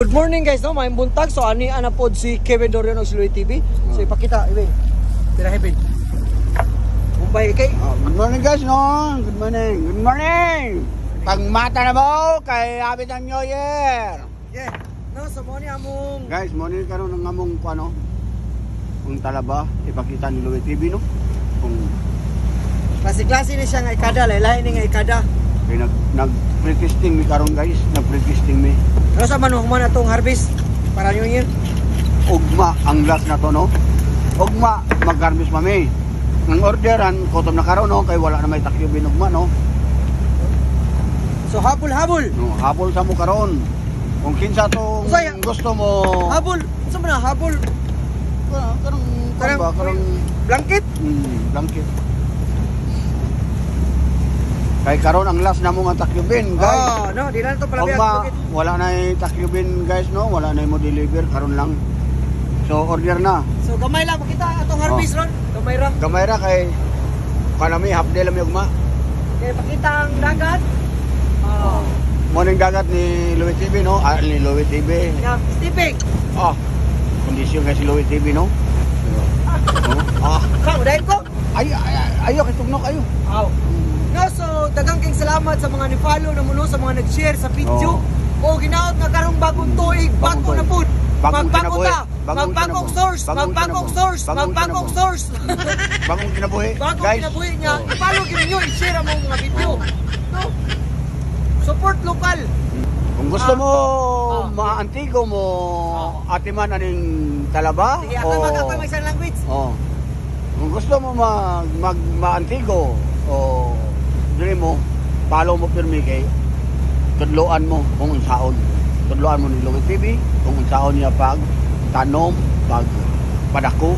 Good morning guys, no? Maayong buntag. So ani ana pod si Kevin Dorion og si Louie TV. So ipakita, ibe. Tira Hebin. Bombay kay. Oh, good morning guys, no? Good morning. Good morning. Pagmata na mo kay abit ang New Year. Yeah. No, so mo ni among Guys, mo ni karon ang among kuano. Kung talaba ipakita ni Louie TV, no? Kung klase-klase ni siya nga ikada, lahi ni nga ikada. Kay nag pre-testing mi karon guys, nag pre-testing mi. Pero sa man human atong harvest para New Year. Ugma ang last na to, no? Ugma mag-harvest pa mi. Ang orderan kutom na karon, no, kay wala na may takyubin ugma, no? So habol-habol. No, habol sa mo karon. Kung kinsa tong Usay, gusto mo. Habol. Unsa man na habol? Karong Karang- ba karong Blanket. Blanket. Kay karon ang last na mo nga takyubin, guys. Oh, no, di na to pala Ugma, wala na takyubin guys, no? Wala na mo deliver karon lang. So order na. So gamay lang makita atong harvest ron. Gamay ra. Gamay ra kay kanami half day lang mi ugma. Kay pakita ang dagat. Oh. Morning dagat ni Louie TV, no? Ah, ni Louie TV. Yeah, stepping. Ah. Kondisyon kay si Louie TV, no? Oh. Ah. Sa udahin ko. Ay ay ayo kay tugno kayo. Aw. No, so daghang kayong salamat sa mga ni-follow na muno, sa mga nag-share sa video. Oh. O ginaot nga karong bagong tuig, Bagong bago na tuig. pud. Bagong Magbago kinabuhi. ta. Bagong Magbagong kinabuhi. source, Bagong magbagong kinabuhi. source, Bagong magbagong kinabuhi. source. Bagong kinabuhi, Bagong guys. kinabuhi niya. Oh. I-follow gyud ninyo, i-share ang mga video. No? Support local. Kung gusto mo maantigo mo ate man aning talaba. Sige, ako mag ako mag sign language. Oh. Kung gusto mo mag maantigo o dili mo follow mo pirmi kay tudloan mo kung unsaon. Tudloan mo ni Louie TV kung unsaon niya pag tanom, pag padako,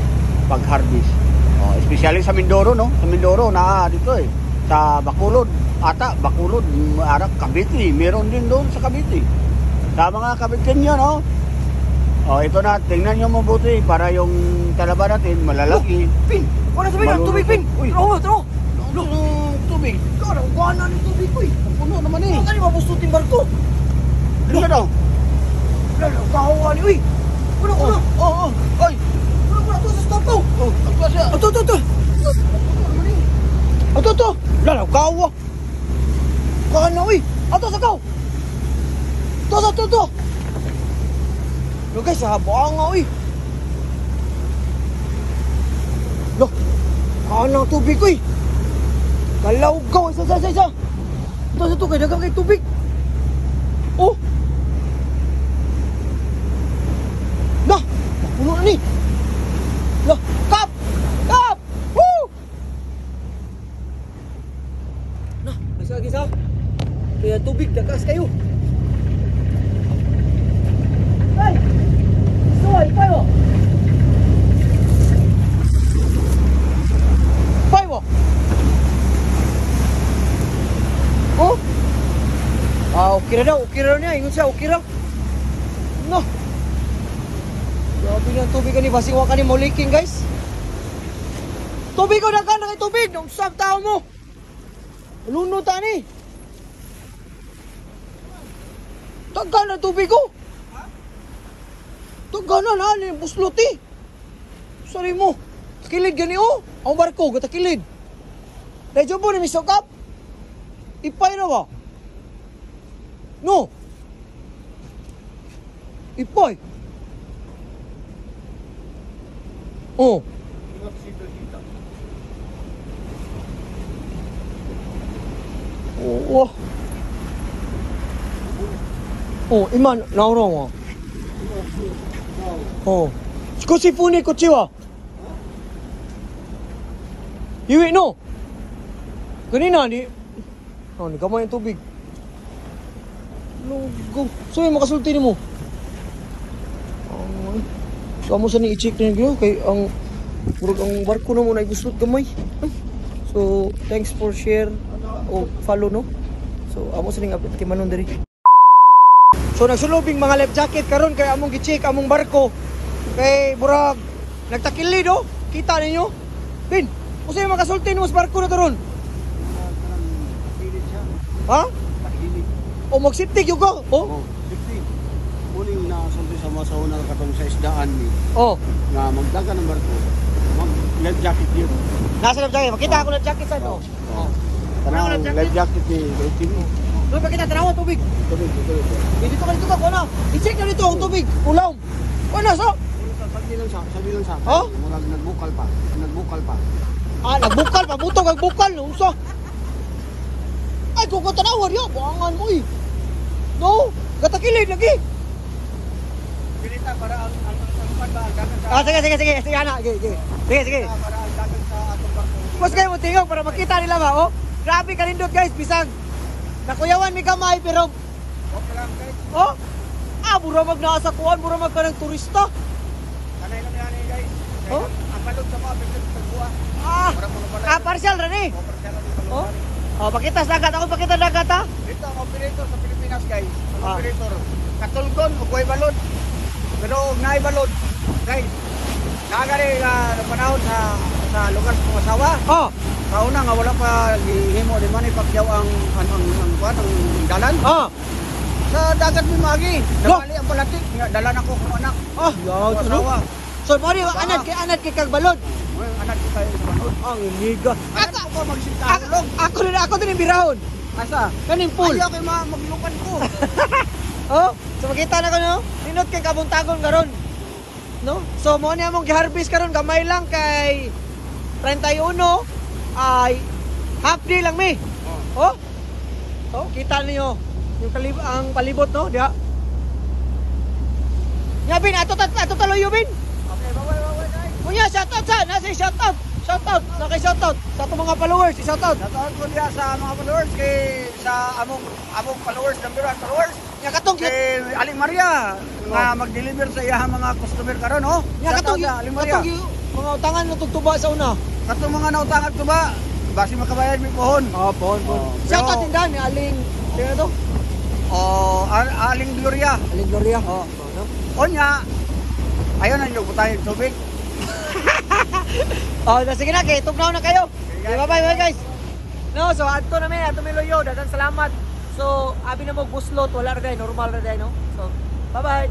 pag harvest. Oh, especially sa Mindoro, no? Sa Mindoro naa dito eh. Sa Bacolod, ata Bacolod, arak Cavite, meron din doon sa Cavite. Sa mga Caviteño, no? Oh, ito na, tingnan niyo mabuti para yung talaba natin malalaki. Pin, wala sabihin ang tubig, Pin. Uy. Tro, tro. Lo, tubig. Kana gana ni tubig ko. Ang puno naman eh. Ano kani mabustutin barko? Ano daw? Lalo kawa ni uy. Kuno kuno. Oh, oh, ay. Kuno kuno to sa stop ko. Oh, ang klase. Ato to to. Ato to. Lalo kawa. Kana uy. Ato sa kaw. To sa to to. Lo guys, haba nga uy. Lo. Kana tubig uy. Kalawgaw isa isa isa isa. Ito sa to kay daghang kay tubig. Oh. Lah, puno na ni. Lah, kap! Kap! Woo! Nah, asa gisa. Kaya tubig dagas kayo. Ay! Suway payo. Payo. Oh. Ah, okay ra daw, okay ra niya. Ingon siya, okay ra. No. Grabe na ang tubig ani, basig wa kani mo leaking guys. Tubig ko daghan na kay tubig, nung sab tao mo. Luno ta ni. Daghan na tubig ko. Daghan na na ni buslot eh. Sorry mo. Takilid gani oh. Ang barko gatakilid. Medyo po ni Mr. Kap. Ipay na ba? No. Ipay. Oh. Oh. Oh, 今治らんわ。お少し船こっちは。Iwi no. Kanina ni Oh, ni gamay ang tubig. Lugo. So yung makasulti nimo. Ay. So amo sa ni i-check na gyud kay ang murag ang barko na mo na iguslot gamay. Ay. So thanks for share o follow no. So amo sa ning update kay Manon diri. So nagsulubing mga life jacket karon kay among gi-check among barko. Kay murag nagtakilid oh. Kita ninyo? Bin, usa yung makasulti nimo sa barko na to ron? Ha? O magsiptig yung ka? Oh? Oh, 60. Muning na sulti sa mga sa una katong sa isdaan ni Oh, nga magdaga ng barko, mag life jacket yun. Nasa life jacket. Makita ako life jacket sa no. Oh. Kanang life jacket ni Lloyd TV. Doon pakita tanawa tubig. Tubig, tubig. Eh, dito ka dito ka kuno. I-check na dito ang tubig. Ulaw. Kuno so. Sabi lang sa, sabi lang sa. Oh? Murag nagbukal pa, nagbukal pa. Ah, nagbukal pa butog ang bukal no unsa. Ay, kung ko tanawa diya, buangan mo eh. No, gatakilid lagi. Pilita para ang pan ba ang dagan sa Ah, sige sige sige, sige ana, sige sige. Sige sige. para ang dagan sa atong barko. Mas kayo mo tingog para makita nila ba, oh. Grabe kanindot guys, bisag. Nakuyawan mi kamay pero Okay lang guys. oh. Ah, mura mag naa sa kuan, mura mag kanang turista. Kanay lang yan eh, guys. Oh? Ang balod sa mga pindot sa buwa. Ah, Para mo pala. ah partial ra ni. Oh, partial ra ni balod. Oh. Oh, pakita sa dagat. Ako pakita dagat ha. Dito ang operator sa Pilipinas guys. Ang Ah. operator. Katulgon og way balod. Pero og naay balod, guys. Nagari nga panahon sa lugar sa kong asawa. Oh, Sa una nga wala pa gihimo ni Manny Pacquiao ang kuan ang dalan. oh. Sa dagat mi maagi. Lo! Nabali ang palatik. Nga dalan ako kong anak. Ah, yaw, Kong ano? asawa. So, mo ni anad kay kag balod. Well, anak ko tayo sa balod. Ang iniga. Anak ko Ako magsinta. ako din ako din yung birahon. Asa? Kaning pool. Ayaw kay ma maglukan ko. Oh, so makita na ko no. Ninot kay kabuntagon karon. No? So mo ni among giharvest karon gamay lang kay 31 ay half day lang mi. Oh. Oh, kita niyo yung ang palibot no, diha. Ya bin ato ato taloyo bin. Okay, bye bye bye guys. Kunya shout out sa nasa shout out. Shout out sa kay shout out sa atong mga followers, shout out. Shoutout ko diya sa mga followers kay sa among among followers, number one followers. Nya katong Kay Aling Maria nga mag-deliver sa iyang mga customer karon oh. nya katong Shoutout sa Aling Maria. katong mga utangan na tugtuba sa una. Katong mga nautang at tuba, basi makabayad mi pohon. Oh, bon, bon. Oh, Shout out pero- din dan ni Aling sino to? Oh, Aling Gloria. Aling Gloria. Oh. No? Onya, ayaw na inyo butangin tubig. Oh, na sige na kay tugnaw na kayo. Okay, Okay, bye bye guys. No, so adto na mi, adto mi loyo, daghang salamat. So, abi na mo buslot, wala ra day, normal ra day no. So, bye bye.